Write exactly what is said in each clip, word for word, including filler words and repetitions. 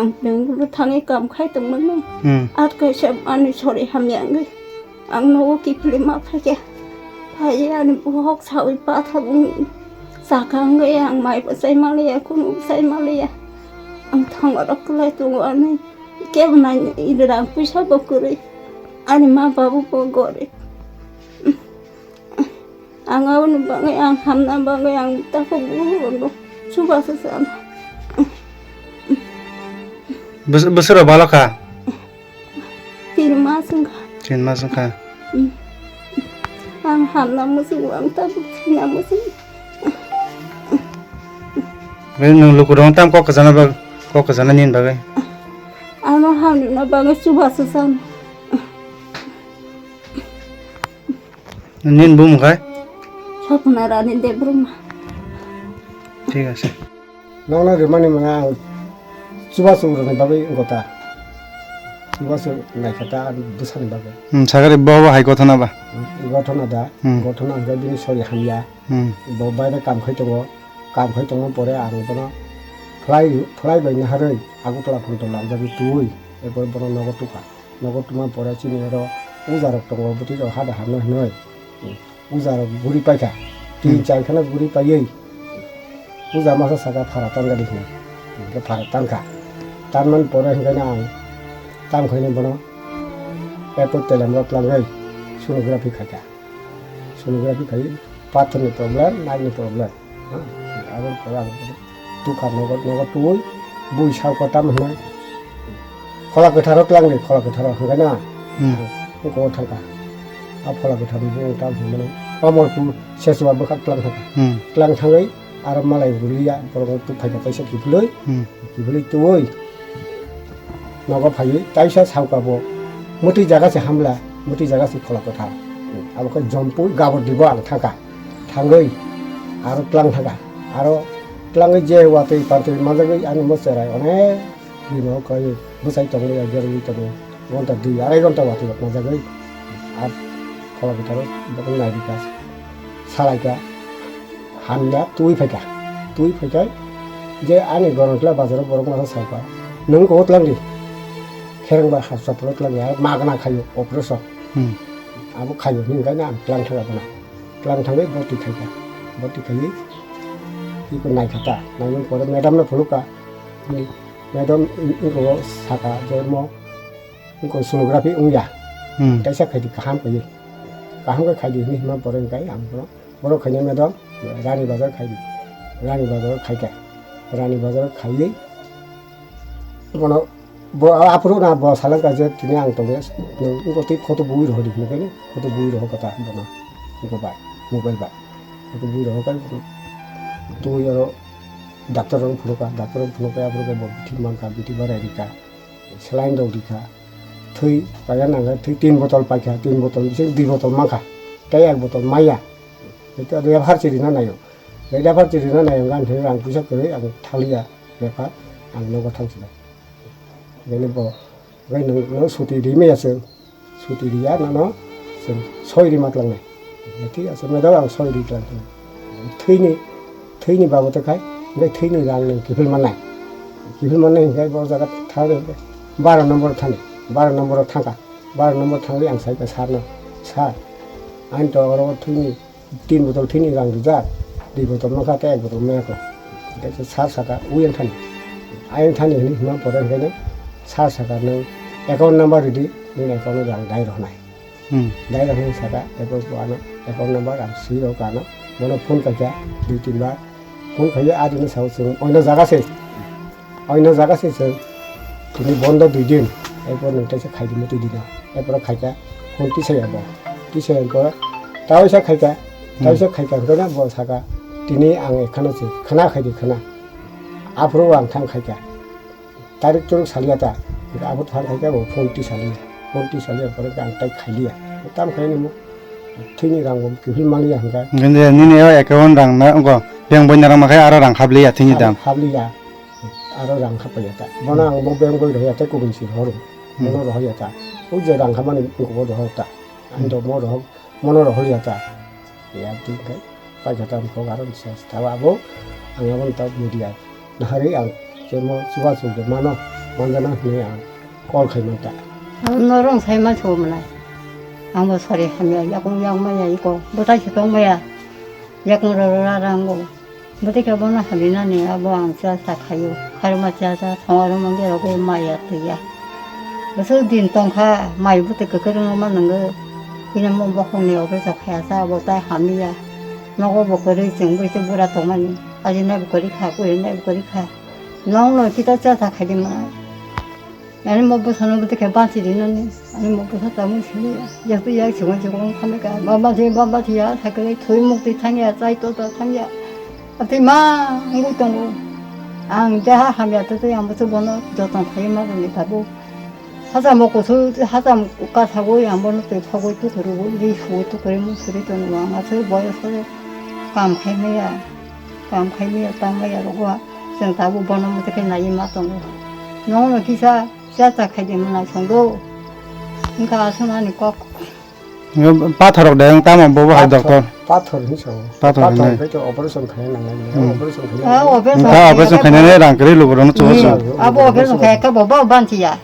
Nwng bwthangwi kam khai tongmani. Hmm. At kaisa ani sori hamya wngwi ang nogo kiphilwi ma phaikha. Phaiwi ani bohok sawi patha bung chakha wngwi ang mai bo chai manliya, kunu bo chai manliya. Ang thongo rok kwlai tongo ani kebo nai rang puisa bo kwrwi. Ani ma babu bo gorib. Ang aboni bagwi ang hamna bagwi ang takhuk buhurno chubachu chana. Bwswk, bwswk rok balo kha? Tin mas wngkha. Tin mas wngkha. Ang hamna muchungo ang takhuk thwina muchungo. Nwng lukurok tam kok kwchana bag-, kok kwchana nini bagwi? Ano hamna bagwi chubachu chana. Nini bumung khai? Sapna Rani Debbarma. Thik ase. Nokno rimani mwnga ang chubachu rwni bagwi wngkha ta. Chubachu naikha ta ani bwsani bagwi. Hmm, sagari bo bo hai gothona ba? Gothona da. Hmm. Gothona hwnkhe bini sori hamya. Hmm. Bo baire kam khai tongo. Kam khai tongma pore ang bono phlai, phlai bai naharwi Agartala phone to lamjagwi twiwi, erpore bono nogo tukha. Nogo tuma pore chini oro uja rok tongo, bwtwi rok hada hamno hinwi uja rok guri paikha. Tin Hmm. char kheno guri paiwi uja masa saka phara tangani hinwi. Hwnkhe phara tangkha. Tanmani pore hwnkhe no ang tam khaino bono airport telemrok tlangwi sonography khaikha. Sonography khaio, pathorni problem, naini problem. Ha? Abo pore ang tukha nogo, nogo twi, bui sao kotam hwnwi. Phola kwtharo tlangdi, phola kwtharo hwnkhe na? Hmm. Ang kok thangkha. A phola kwtharni bung tam hwnmani Omorpur Sechua bwkhak tlang thangkha. Hmm. Tlang thangwi aro malai bulia, borok twi phaikha kaisa kiphilwi. Hmm. Kiphilwi twi nogo phaiwi taisa sauka bo, mwtwi jaga se hamla, mwtwi jaga se phola kwthar. Abo khe jompui gabor dibo ang thangkha. Thangwi aro tlang thangkha. Aro tlangwi je watwi pantwi manjagwi ani mo cherai onek bini o kai bwsai tongwi agerwi tongo. Gonta dui arai gonta watwi rok manjagwi. Ar phola kwtharo bo nairikha. Salaikha, hamya twi phaikha, twi phaikhai je ani Gonontla bazaro borok masa sakha, "Nwng kok tlangdi, kherengba hapsa phuru tlangdi, ar magna khaio operation." Hmm. Abo khaio hwnwi hwnkhe ang tlang thangkha bono, tlang thangwi boti khaikha, boti khaiwi iko naikha ta, naimani pore madam no phunukha, "Madam, iko sakha je mo iko sonography wngya, Hmm. kaisa khaidi kaham khaidi, kaham khe khaidi," hwnwi hwnma pore hwnkhe ang bono Borok khaina madam, Rani Bazar khaidi. Rani Bazar khaikha. Rani Bazar khaiwi bono bo aphuru na bo salangkha je tini ang tongo. Nwng wngkha twi photo bui rohordi hinwi khe photo bui rohorkha ta bono. Wngkha bai, mobile bai. Photo bui rohorkha twi oro doctor rok phunukha, doctor rok phunukha aphuru khe bo bithi mankha, bithi barai rikha. Saline rok rikha. Thwi paina nangkha, thwi tin botol paikha, tin botol bising dui botol mankha. Tei ek botol maya. Hwnkhe ado yaphar chirina naio. Tei yaphar chirina naio, gan thani rang puisa kwrwi ang thaliya, bepar ang nogo thangsinai. Bini bo, bai nwng, nwng suti rimaya chwng, suti riya nono chwng soi rima tlangnai. Thik ase, madam ang soi ri tlang tong. Thwini, thwini babote khai, bai thwini rang nwng kiphil mannai. Kiphil mannai hwnkhe bo jaga thangwi baro nombor thani, baro nombor thangkha. Baro nombor thangwi ang saikha sir no, "Sir, ani to oro thwini tin botol thwini rang rijak, dui botol mankha tei ek botol maya kho." Tei sir saka, "Ui ang thani." Ayang thani hwnwi hwnma pore hwnkhe no sir saka, "Nwng account number ridi, nini account o rang dai rohornai." Hmm. Dai rohornai saka, ebo bo ano account number ang swi rw kha ano, bono phone khaikha dui tin bar, phone khaiwi adini sao chwng oino jaga se. Oino jaga se chwng tini bondo dui din, erpor nwng teisa khaidi mutui dino, erpor khaikha phone tisaya bo, tisaya pore taisa khaikha, Hmm. taisa khaikha hwnkhe bo saka, "Tini ang ekhano se khwna khaidi khwna." Aphuru ang thang khaikha, tarik turuk saliya ta, hwnkhe aphuru thang khaikha bo phone tisaliya, phone tisaliya pore ang tai khailiya, tam khainai mo thwini rang bo kiphil manliya hwnkhe. Hwnkhe nini o account rang na, wngkha, bank boina rang ma khe aro rang habliya thwini dam. Habliya. Aro rang kha paiya ta. Bono ang bo bank boi rohorya tei kubun si rohor. Hmm. Bono rohorya ta. O je rang kha mani bo rohor ta. Ang Hmm. do mo rohor, mono rohorya ta. Ya, twi kai. Paikha ta ang kok aro se ta abo. Ang abo ta media. Nahari ang je mo chuba chuba mano. Manjana hwnwi ang call khaimanta. Norong sai ma sumnai. Ang bo sari hamya, yakung yang maya iko. Bwtai se tong maya. Yakung roro rara ango. Bwtai khe bono hamya nani abo ang cha cha khaio. Kharma cha cha thongaro mangge rogo maya twiya. Bwswk din tongkha, mai bwtwi kwkrwngno ma nwngo. Bini mung bokhokni operation khaya sa abo tai hamya. Nogo bo kwrwi chwng bwrwi se bura tongmani. Ajinai bo kwrwi kha, kwrwinai bo kwrwi kha. Nongno kita cha cha khaidi ma. Ani mo bwsano bwtwi khe bachiri nani. Ani mo bwsa tamo sini. Yaktu yak chungo chungo khamika. Baba thi, baba thi ya, sakre thui mukti thangya, chai to to thangya. Ati ma ngu tongo. Ang jaha hamya to to yang bwsa bono jotong khai ma ni babu. Hachamo kusu, hacham kasagwi ang bono twi phagwi tukurugwi, ri sugwi tukuri mung suri tongo ang aswk boyos khe kam khai maya, kam khai maya, tang maya rogo chwng tabuk bono muchukhe naiwi ma tongo. Nongno kisa cha cha khaidi mwnai songdo. Wngkha aswk ani kok. Pathorrok de wng tamo bobo hai doctor. Pathor hinwi sao. Pathor hinwi. Pathor khe to operation khaina nangnai. Hmm. Operation khaina. Ah, operation khaina. Wngkha operation khainani rang kwrwi lukurokno chubachu. Hmm. Abo operation khai khe bo bo banchiya.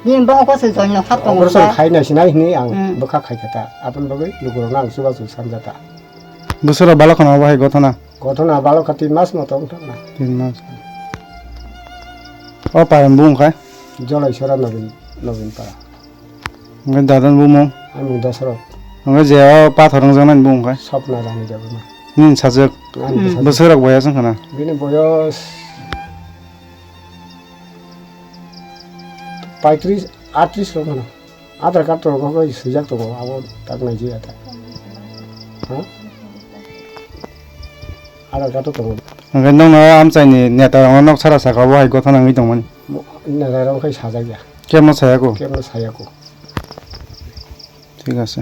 Bini bo ko se join no hap tongo. Operation khaina sinai hinwi ang bwkha khai kha ta. Aboni bagwi lukurokno ang chubachu sanjata. Bwswra balok khana obo hai gothona? Gothona balok kha tin mas moto wngthokna. Tin mas. O paran bung khai? Jolai sora Nobin, Nobin para. Hwnkhe dadan bumung? Ani mung Dosrok. Hwnkhe je o pathor wngjaknai bumung khai? Sopna Rani Debbarma. Nini sajwk? Ani bwsajwk. Bwswk rok boyas wngkha na? Bini boyos paitris, atris rok wngkha na. Aadhaar card rok bo swijak tongo, abo tak naijaya ta. Ha? Aadhaar card o tongo. Hwnkhe nokno amchaini neta rokno nok sara saka bo hai gothona wngwi tongmani. Mo-, neta rok khai sajak ya. Kebo no sayako? Kebo no sayako. Thik ase.